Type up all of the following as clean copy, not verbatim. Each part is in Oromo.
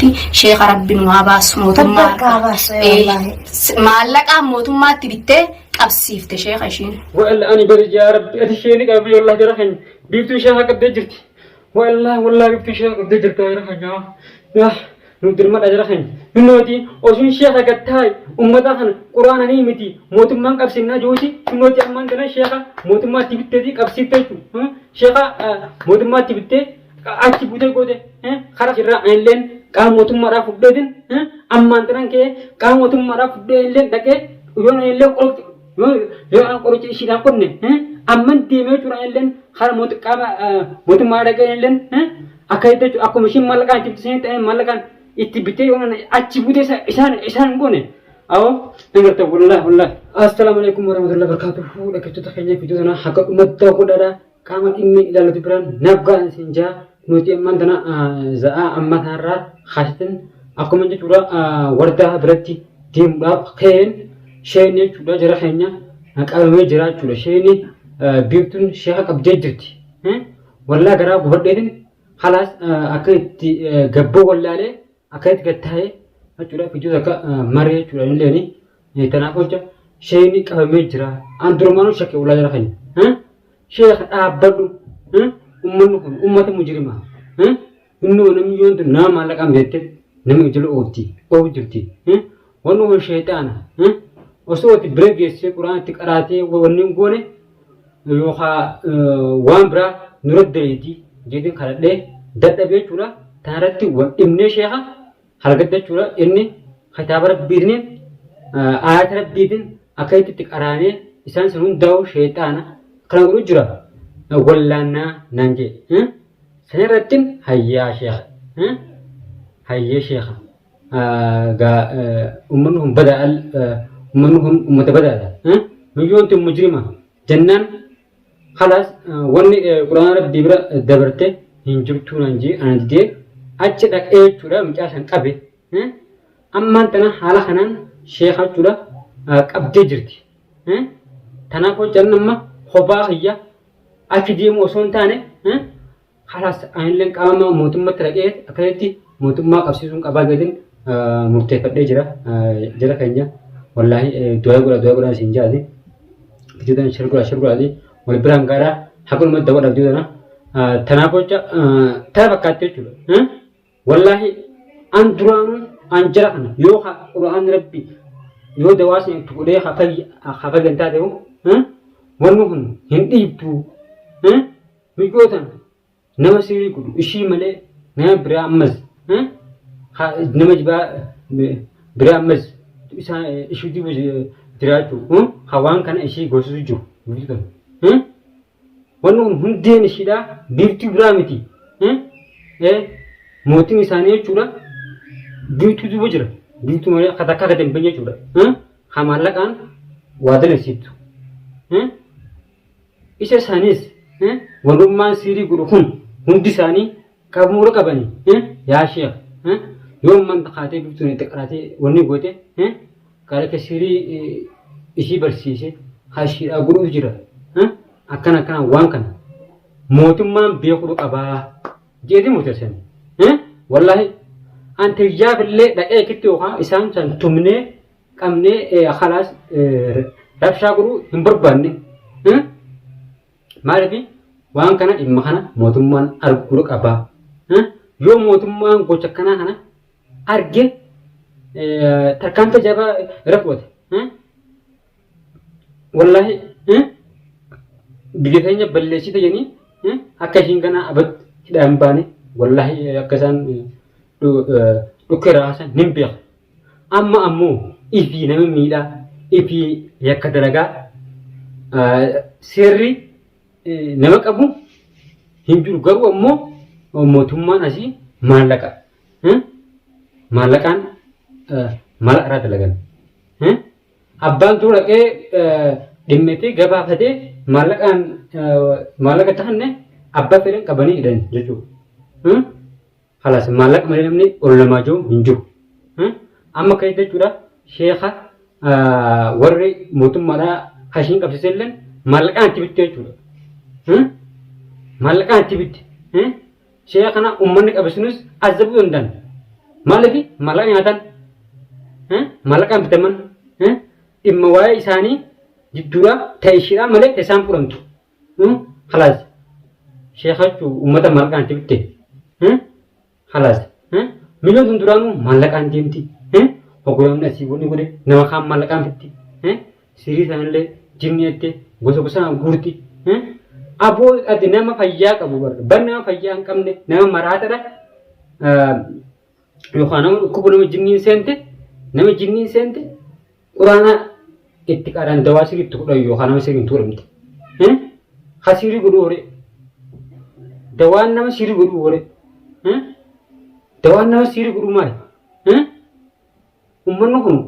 jirti. Sheekha rabbi nu haa baasu mootummaa. Rabbi harkaa baasu, Eh, wallaahi. Maallaqaan mootummaatti bittee qabsiifte sheekha ishiin. Wa'alla ani bari yaa rabbi ati ishee ni qabdi wallahi jara keenya biiftuu ishee haa qabdee jirti. Wallahi wallahi biiftuu ishee haa qabdee jirti jara keenya. Yaa nu dirmadha jara keenya. Hinnooti osuun sheekha gattaay ummata kana quraana ni miti mootummaan qabsinnaa jiruuti hinnooti ammaan tana sheekha mootummaatti bitteeti qabsiifte jechuudha. Sheekha mootummaatti bittee achi buutee goote karaa irraa anilleen qaama mootummaadhaa fudheetin ammaan tanan ka'ee qaama mootummaadhaa fudhee illeen dhaqee yoo anillee qoricha yoo an qoricha ishiidhaan qonne amman deemee jechuudha anilleen karaa qaama mootummaa dhaqee anilleen akka jechuudha akkuma ishiin maallaqaan itti bitee ta'ee maallaqaan itti bitee yoo achi buutee isaan isaan hin goone awoo nagarta wallahi wallahi. Assalaamu alaikum warahmatullahi wabarakatuh. Dhaggeeffattoota keenya viidiyoo sana haqa dhumatti godhadha. Qaama dhimmi ilaallatu biraan naaf ga'an isin jaa nuti ammaan tana za'aa amma kanarraa kaasitan akkuma jechuudha wardaa biratti deemuudhaaf ka'een sheen jechuudha jara keenya qabamee jira jechuudha sheen biiftuun sheeka qabdee jirti wallaa garaa gubadheetin halaas akka itti gabboo wallaalee akka itti gattaa'ee jechuudha fiijoos akka maree jechuudha illeen tanaaf hojja sheeyni qabamee jira an durumaanuu shakke ulaa jara keenya sheekh dhaabbadhu ummanni kun ummata mujrima innoo namni yoon tun nama maallaqaan beekte nama ijala oofti oofu jirti wanni kun sheexaana osoo ati bira geessee quraan itti qaraatee wanni hin goone yookaan waan biraa nurra daleetii jedhin kadhadhee dadhabee jechuudha. Tanarratti wal dhibnee sheekha halgadda jechuudha. Inni kitaaba rabbiitiin ayata rabbiitiin akka itti qaraanee isaan sun hundaa'u sheexaana kana godhu jira. Wallaannaa naan jedhe. Sanarratti hayyaa sheekha. Hayyee sheekha. Uummanni kun badaa uummanni kun uummata badaadha. Miyyoon tun mujrima jennaan Kalaas wanni quraana rabbii bira dabarte hin jirtuu naan jee ana didee achi dhaqee jechuudha mucaa san qabe. Ammaan tana haala kanaan sheeka jechuudha qabdee jirti. Tanaaf hojjan amma kophaa kiyya achi deemu osoo hin taane Kalaas anilleen qaama mootummatti dhaqee akkasitti mootummaa qabsiisuun qabaa jedhin murteeffadhee jira. Jara keenya wallaahi du'aa godhaa du'aa godhaa isin jaati. Viidiyoo tana share godhaa share godhaati wal biraan gaaraa haga dhumatti daawwadhaa viidiyoo tana. Tanaaf jecha tana fakkaatti jechuudha. Wallaahi an duraanuu an jara kana yoo qura'aan rabbi yoo dawaa isin itti godhee haa fayyan taate wanni kun hin dhiibdu. Micoo tana nama sirii godhu ishii malee nama biraa ammas nama jibaa biraa ammas isaa ishii dibu jiraachuu ha waan kana ishii goosisu jiru biiftuu tana. Wanni kun hundeen ishiidhaa biiftuu biraa miti. Mootiin isaanii jechuudha biiftuu duuba jira. Biiftuu malee akka takkaa gadi hin banye jechuudha. Ha maallaqaan waa dalagsiiftu. Isa isaaniis warrummaan siirii godhu kun hundi isaanii qabuura qabani yaa sheekh yoo ammaan kaatee biftuun itti qaraatee wanni goote qaracha siirii ishii barsiise hashiidhaa godhuutu jira akkana akkana waan kana mootummaan beekuu qabaa jeeti murteessan wallaahi an tiyyaaf illee dhaqee kitti yookaan isaan san tumnee qabnee kalaas rabshaa godhuu hin barbaanne. Maaliif waan kana dhimma kana mootummaan arguu qaba. Yoo mootummaan gocha akkanaa kana arge tarkaanfii jabaa irra fudhate. Wallaahi biyya keenya balleessite jedhanii akka ishiin kana abad hidhaa hin baane wallaahi akka isaan dhukkee raasan hin beeku. Amma ammoo ifii nama miidhaa, ifii yakka dalagaa seerri nama qabu hin jiru. Garuu ammoo mootummaan asii maallaqa maallaqaan maallaqa irraa dalagan. Abbaan dura dhaqee dhimmitee gabaafatee maallaqaan maallaqa tahanne abbaa fedhan qabanii hidhan jechuudha. Kalaas maallaqa malee namni ol namaa jiru hin jiru. Amma akka jechuudha sheeka warri mootummaadhaa kashiin qabsiise illee maallaqaan itti bitte jechuudha. Maallaqaan itti bitte. Sheeka kana uummanni qabsiisus azabuu danda'an. Maaliif maallaqa nyaatan? Maallaqaan bitaman? Dhimma waa'ee isaanii jidduudha ta'e ishiidhaa malee ta'e isaan fudhamtu. Khalaas. Sheekha jechuun uummata maallaqaan itti bitte. Khalaas. Miliyoon tun duraanuu maallaqaan deemti. Hogganamni asii wanni godhe nama kaan maallaqaan fitti. Sirii sanallee jinni jettee gosa gosaan guurti. Aboo ati nama fayyaa qabu bar bar nama fayyaa hin qabne nama maraatadha. Yookaan nama dhukkuba nama jinniin seente nama jinniin seente quraana itti qaran dawaa sirii itti godhan yookaan nama siriin tuuramte. Ha sirii godhuu horee. Dawaan nama sirii godhuu horee. Dawaan nama sirii godhuu maali? Uummanni kun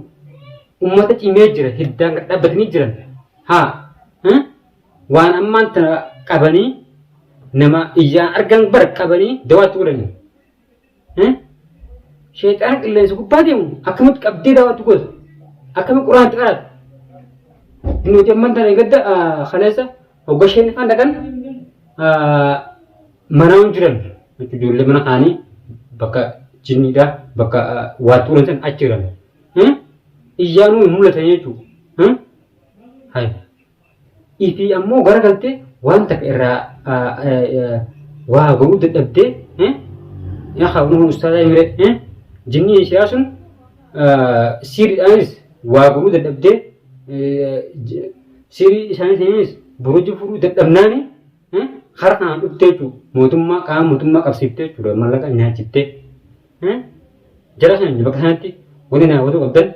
uummata cimee jira hiddaan gad dhaabbatanii jiran. Haa waan ammaan tana qabanii nama iyyaan argan bara qabanii dawaatti godhanii. Sheexaana qilleensa gubbaa deemu akkamitti qabdee daawwattu goota? Akkamitti quraanti qaraata? Nuti ammaan tana gadda kaleessa hogga isheen ifaan dhaqan manaa hin jiran. Ijoollee mana kaanii bakka jinniidha bakka waa tuulan san achi jiran. Iyyaanuu hin mul'atan jechuudha. Hayi. Ifii ammoo garagaltee waan takka irraa waa godhuu dadhabdee yaa kun ustaadaa himire jinnii ishaa sun siiriidhaanis waa godhuu dadhabdee siirii isaanii saniinis boruji fudhuu dadhabnaani karaa kanaan dhuftee jechuudha mootummaa qaama mootummaa qabsiiftee jechuudha mallaqa nyaachiftee jara sana bakka sanatti wanti naa godhuu qabdan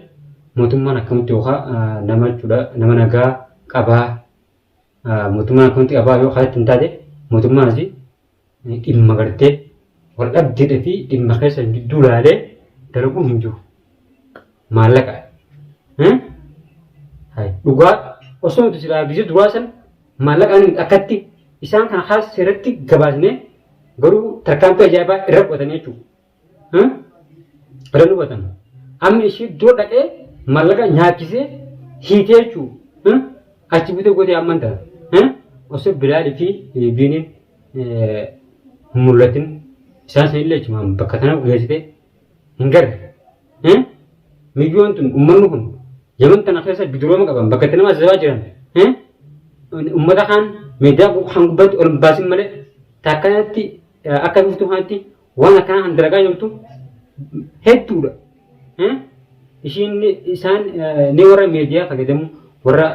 mootummaan akkamitti yookaan nama jechuudha nama nagaa qabaa mootummaan akkamitti qabaa yoo kanatti hin taate mootummaan asii dhimma gartee wal dhabdeedha fi dhimma keessa gidduu laalee dalaguun hin jiru. Maallaqa. Dhugaa osoo nuti silaa biyya duraa san maallaqaan akkatti isaan kana haas seeratti gabaasnee garuu tarkaanfii ajaa'ibaa irra fudhatanii jechuudha. Irra hubatan. Amma ishii dura dhaqee mallaqa nyaachisee hiitee jechuudha. Achi butee gootee amman tana. Osoo Bilaalii fi Biiniin hin mul'atin isaan sanillee achumaan bakka tana geessitee hin garre. Miyyoon tun uummanni kun Yaman tana keessa bidirooma qaban bakka itti nama azabaa jiran. Uummata kaan miidiyaa kan gubbaatti ol hin baasin malee takkanatti akka biftuu kanatti waan akkanaa kan dalagaa jirtu hedduudha. Ishiin isaan ni warra miidiyaa fayyadamu warra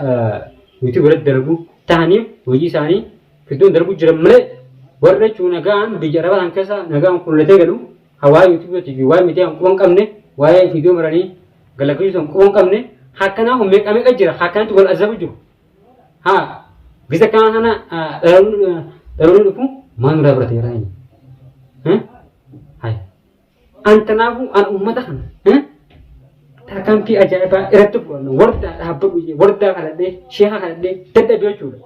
yuutuub irratti dalagu ta'aniif hojii isaanii fidduun dalagu jiran malee warra jechuun nagaan biyya arabaa kan keessa nagaan kullatee galu hawaa yuutuubii fi waa'ee miidiyaa quba hin qabne waa'ee viidiyoo maranii galakkisuu quba hin qabne akkanaa kun meeqa meeqa jira akkanatti wal azabu jiru. Haa gisa kana kana dhaloonni dhufu maal nurraa barate yeroo inni? Hai. An kanaafuu an uummata kana tarkaanfii ajaa'ibaa irratti fudhanna wardaa dhaabbadhu jee wardaa kadhadhee sheeka kadhadhee dadhabee jechuudha.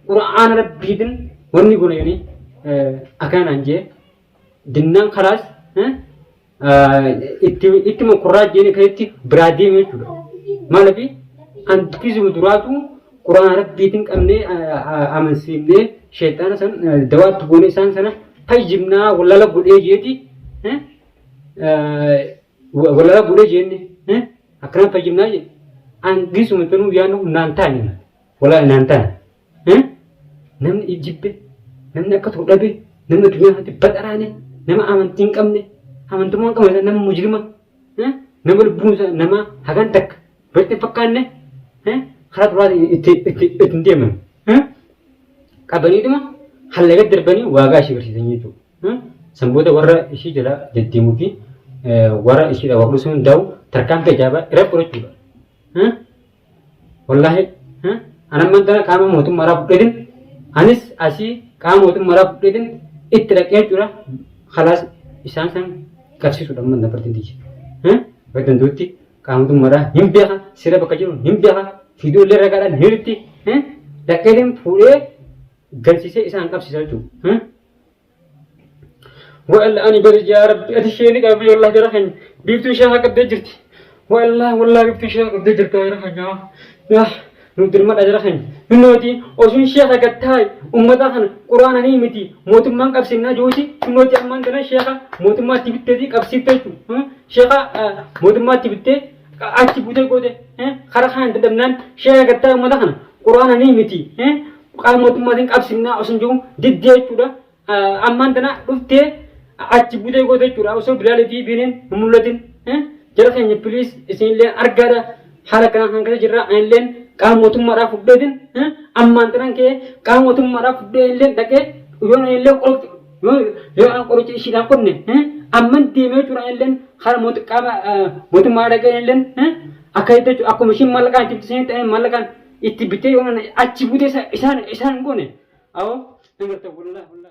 Qura'aana rabbiitiin wanni gona jedhanii akkanaan jee dinnaan kalaas itti itti mokorraa jeeni kanitti biraa deeme jechuudha. Maaliif an dubbisuma duraatu quraana rabbiitiin qabnee amansiifnee sheexaana san dawaatti goonee isaan sana fayyifnaa wallala godhee jeeti wallala godhee jeenne akkanaan fayyifnaa jedhe an gisuma tanuu yaadnu naan taane walaa naan taane. Namni jibbe, namni akka ta'u dhabe, namni addunyaa kanatti baxaraane, nama amantii hin qabne, amantummaa hin qabne, nama mujrima, nama lubbuun isaa nama hagan takka walitti hin fakkaanne karaa duraatiin itti itti ittiin deeman. Qabaniituma hallaga darbanii waagaa ishee barsiisan jechuudha. San booda warra ishii jala deddeemuu fi warra ishiidha warra sun hundaa'u tarkaanfii ajaa'ibaa irra fudhachuudha. Wallaahi an amman tana qaama mootummaadhaa fudheetin anis asii qaama mootummaadhaa fudheetin itti dhaqee jechuudha kalaas isaan san qabsiisuudha amman dabartiin tiyya. Bakka danda'utti qaama mootummaadhaa hin beeka seera bakka jiru hin beeka fiidoo illee ragaadhaan hin hirti dhaqeetin fuudhee galchisee isaan qabsiisa jechuudha. Wa'alla ani bari yaa rabbi ati ishee ni qabdi wallahi jara keenya biiftuu ishee haa qabdee jirti. Wa'alla wallahi biiftuu ishee haa qabdee jirti jara keenya. Yaa Nuuf dirmadha jara keenya. Hinnooti osuun sheeka gattaay ummata kana quraana ni miti mootummaan qabsinnaa jiruuti hinnooti ammaan tana sheeka mootummaatti bitteeti qabsiifte jechuudha. Sheeka mootummaatti bittee achi buutee goote karaa kanaan dadhabnaan sheeka gattaay ummata kana quraana ni miti qaama mootummaatiin qabsinnaa osoo jiru diddee jechuudha. Ammaan tana dhuftee achi buutee goote jechuudha. Osoo Bilaalii fi Biiniin hin mul'atin. Jara keenya piliis isinillee argaadha. Haala kanaan kan keessa jirra. Anilleen qaama mootummaadhaa fudheetin ammaan tanan ka'ee qaama mootummaadhaa fudhee illee dhaqee yoo anillee qoricha yoo an qoricha ishiidhaan qonne amman deemee jechuudha anilleen haala qaama mootummaa dhaqee anilleen akka jechuudha akkuma ishiin maallaqaan itti bitee ta'ee maallaqaan itti bitee yoo achi buutee isaan isaan goone. Awoo nagarta wallaahi.